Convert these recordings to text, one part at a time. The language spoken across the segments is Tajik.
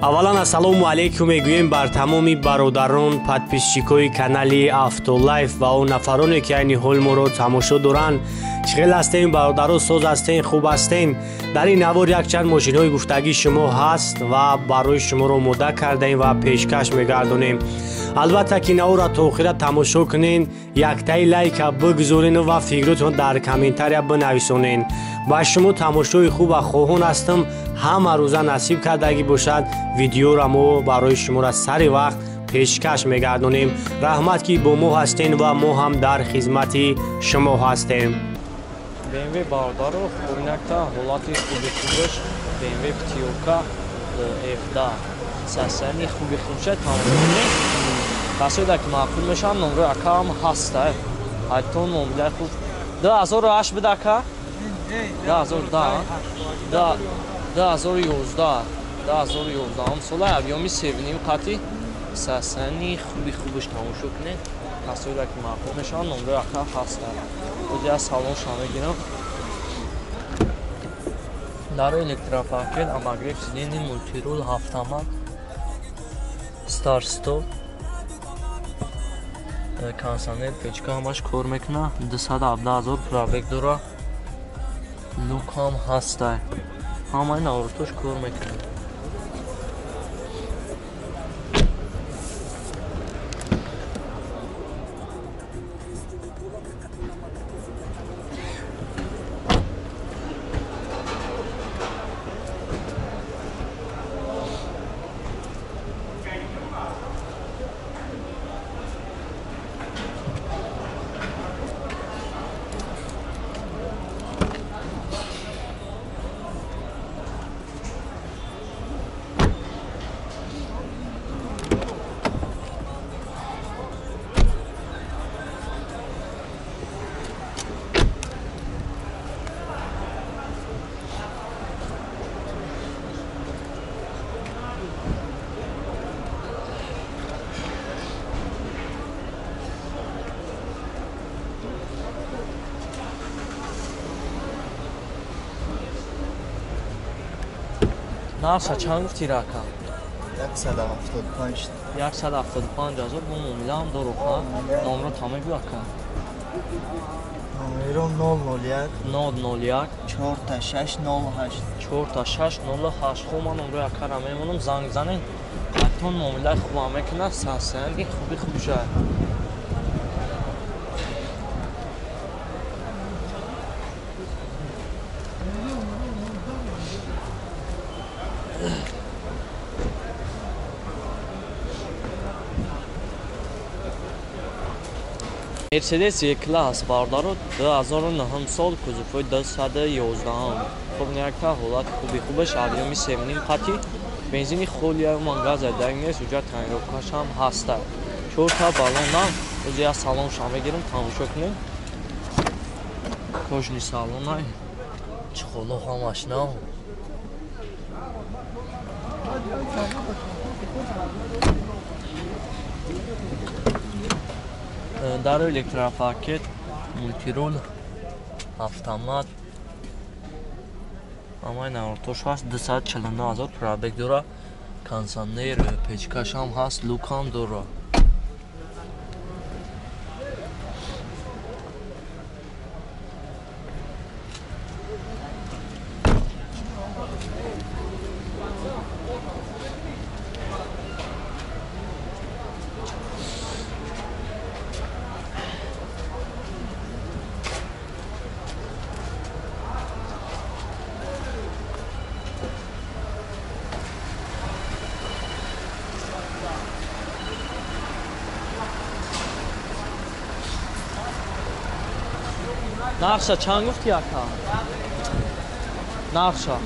Аввалан ассалому алайкум мегӯем бар тамоми бародарон, подписчикои канали Автолайф ва он нафароне ки айни ҳол моро тамошо доранд. Чӣ хел ҳастем бародаро, соз ҳастем, хуб ҳастем? Дар ин навор якчанд мошинҳои гуфтагии шумо ҳаст ва барои шуморо омода кардаем ва пешкаш мегардонем. Албатта ки наворро то охира тамошо кунен, яктаи лайка бигзорен ва фикротон дар комментария бинависонен. Ба шумо тамошои хуб ва хоҳон ҳастам, ҳама рӯза насиб кардагӣ бошад. Видеоро мо барои шуморо сари вақт пешкаш мегардонем. Раҳмат ки бо мо ҳастен ва мо ҳам дар хизмати шумо ҳастем. BMW бародаро, хубинакта ҳолати хуби хубаш BMW пятёрка F10 сасани хуби хубша тамошо кунед. Касоеда ки маъқул мешаванд, номрои акаам ҳаста. Ҳайтон муомилаи хуб. 2008 буда ака? 2010, 2011, 2011 сола объёми 7.5 қати сасани хуби хубаш тамошо кунед. Касоеда ки маъқул мешаванд, номрои ака ҳаста. Оҷа салонша мегирам. Дар электропакет, обогрев сидений, мультирул, автомат, старт-стоп, кондиционер, печка ҳамаш кор мекунад. 217,000 пробег дора. Люк ҳам ҳаста. Ҳамаи наворотош кор мекунад. Нарша чанд гуфти рака? 175. 175,000 бо муомила ҳам дору ха? Номро та мегӯ ака? Номеро 001 001 4608 4608. Хуб, ман номрои акара мемонам, занг занен. Ҳатто муомилаи хубам мекунад, сасанги хуби хубша. Мерседес Е-класс бародаро 2009 сол кузовҳои 211. Хуб, якта ҳолати хуби хубаш, объёми 7.5 қати, бензини холия, ман газа даг нест, уҷа тонировкаш ҳам ҳаста. Чорта баллонам, ози як салонша мегирам, тамошо кунем. Кожни салонай, чиқоло ҳамаш нав. Дар электропакет, мультирул, автомат, ҳамаи наворотош ҳаст. 249,000 пробег дора, кондиционер, печкаш ҳам ҳаст, люк ҳам дора. Нарша чанд гуфти ака? Нарша.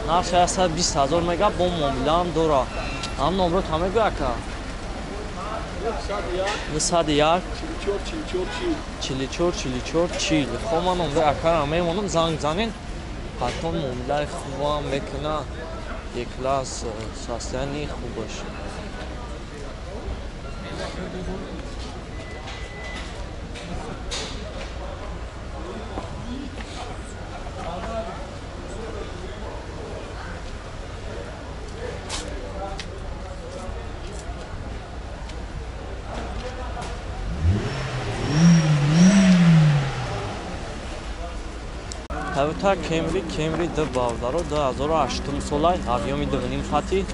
Нарша 120,000 мега бо муомилаам дора. Ҳам номро та мегӯ ака? 901 44 44 40. Хоб, ман номрои акара мемонам, занг занен. Ҳатто муомилаи хубам мекунад. Е-класс состоянии хубаш. Toyota Camry, Camry 2 бародаро 2008 солай, объёми 2.5 хати,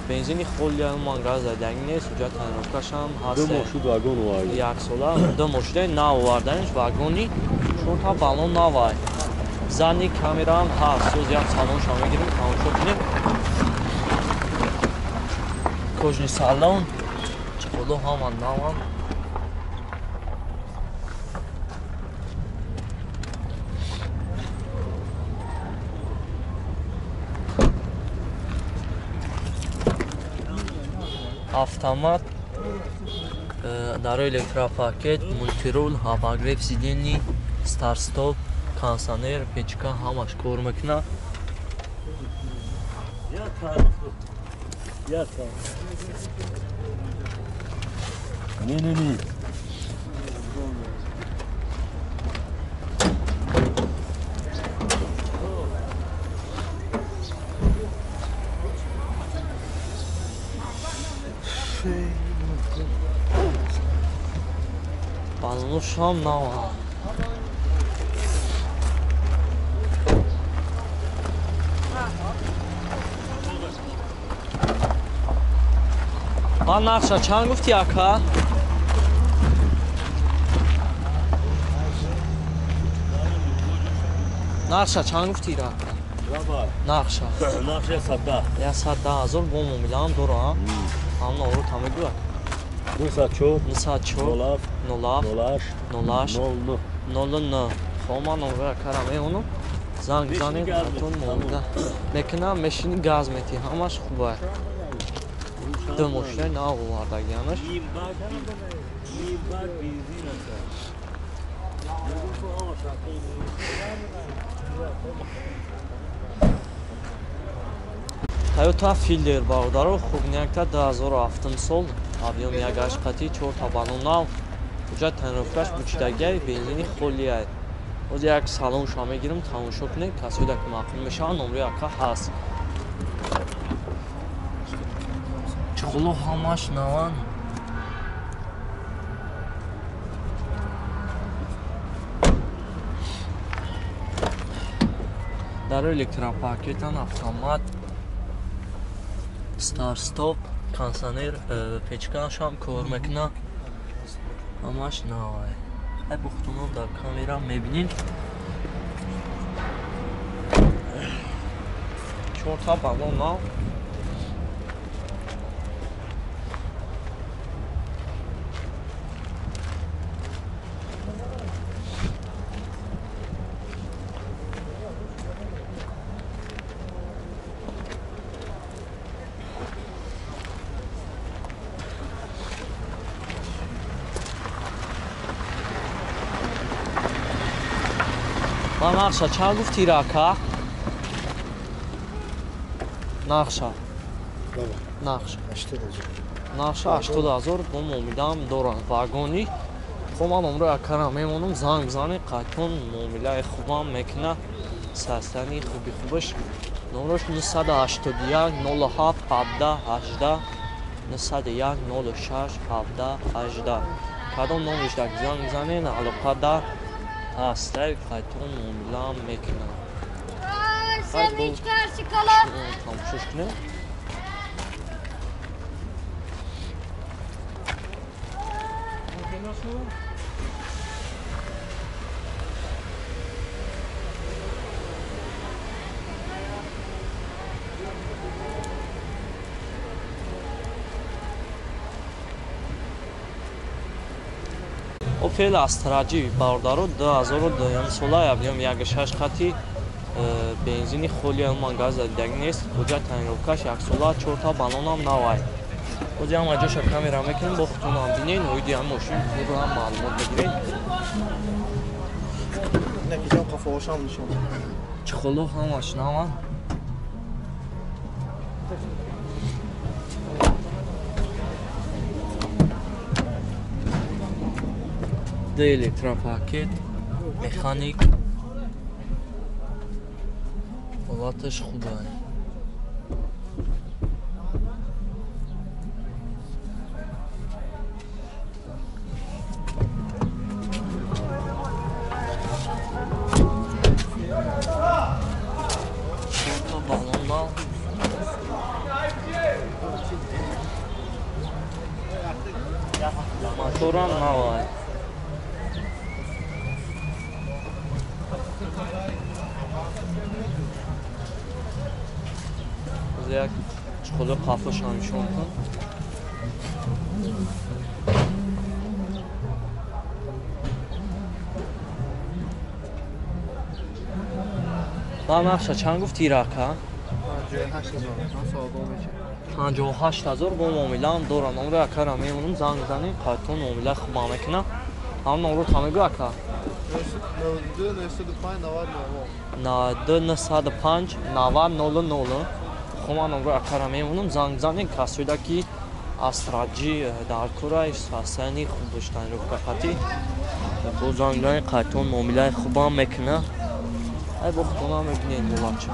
бензини холия ман газ задаги нест, уҷа тонировкашам ҳаст. Ду мошуд вагон овард. Як сола, ду мошудаи нав оварданиш вагони, чорта баллон навай. Задний камераам ҳаст, соз як салонша мегирем, тамошо кунем. Кожный салон, чиқоло ҳама навам. Автомат, дарои электропакет, мультирул, обогрев сидений, старт-стоп, кондиционер, печка ҳамаш кор мекунад. Не. Баллоношам нава. Ба нақша чанд гуфти ака? Нақша чанд гуфти ира ака? Нақша. Нақша 110. 110 ҳазор бо муомилаам дора. Ҳамна оро та мегӯяд. 904 904 07 07 08 08 09 09. Хо ман номера акара меонам. Занг занед, атон муомила мекунам, мешини газ мети, ҳамаш хуб аст. Ду мошина нав овардагианаш. Toyota Fielder бародаро хубниякта 2007 сол, объёми 1.8 қати, 4 баллон нав, уҷа тонировкаш бучидагиай, бензини холиай. Ҳозир як салонша мегирам, тамошо кунед, касоида ки маъқул мешаванд, номраи ака ҳаст. Чиқуло ҳамаш наванд. Дарои электропакетан, автомат, старт-стоп, кондиционер, печкашам кор мекунад. Ҳамаш навай. Ай бухтунон дар камера мебинед. 4 баллон нав. Ба нақша чанд гуфти ира ака? Нақша. Нақша. Нақша 80 ҳазор бо муомилаам доранд. Вагони. Хо ман номраи акара мемонам, занг бизанед, қайтон муомилаи хубам мекунад. Састани хуби хубаш. Номраш 981 07 17 18 901 06 17 18. Кадом номраш дар занг бизанед, алоқа дар ҳастай, қайтон муомилаам мекунад. Тамошош кунед. Opel Astra G бародаро 2002 сола, объём 1.6 хати, бензини холия ман газ задаги нест, уҷа тонировкаш як сола, 4 баллонам навай. Ҳозир ҳама ҷоша камера мекунем, бо худтонам бинед, оиди ҳам мошин пурра маълумот мегиред. Чиқоло ҳамаш наванд. Ду электропакет, механик, ҳолаташ хуб аст. Моторам навай. Як чиқоли қафош ҳам нишон кун. Ба нақша чанд гуфти рака? 58 000 бо муомилаам дорам. Номро акара мемонам, занг занем, қайтон муомила хуба мекунам. Ҳам номро та мегӯ ака? 92 905 90 00. Хума номро акара мемонам, занг занем, касоида ки Астра G дар кора сасани хуб доштан рӯкақати. Бо занг занем, қайтон муомилаи хубам мекуна. Ай бо худона мебинед болача.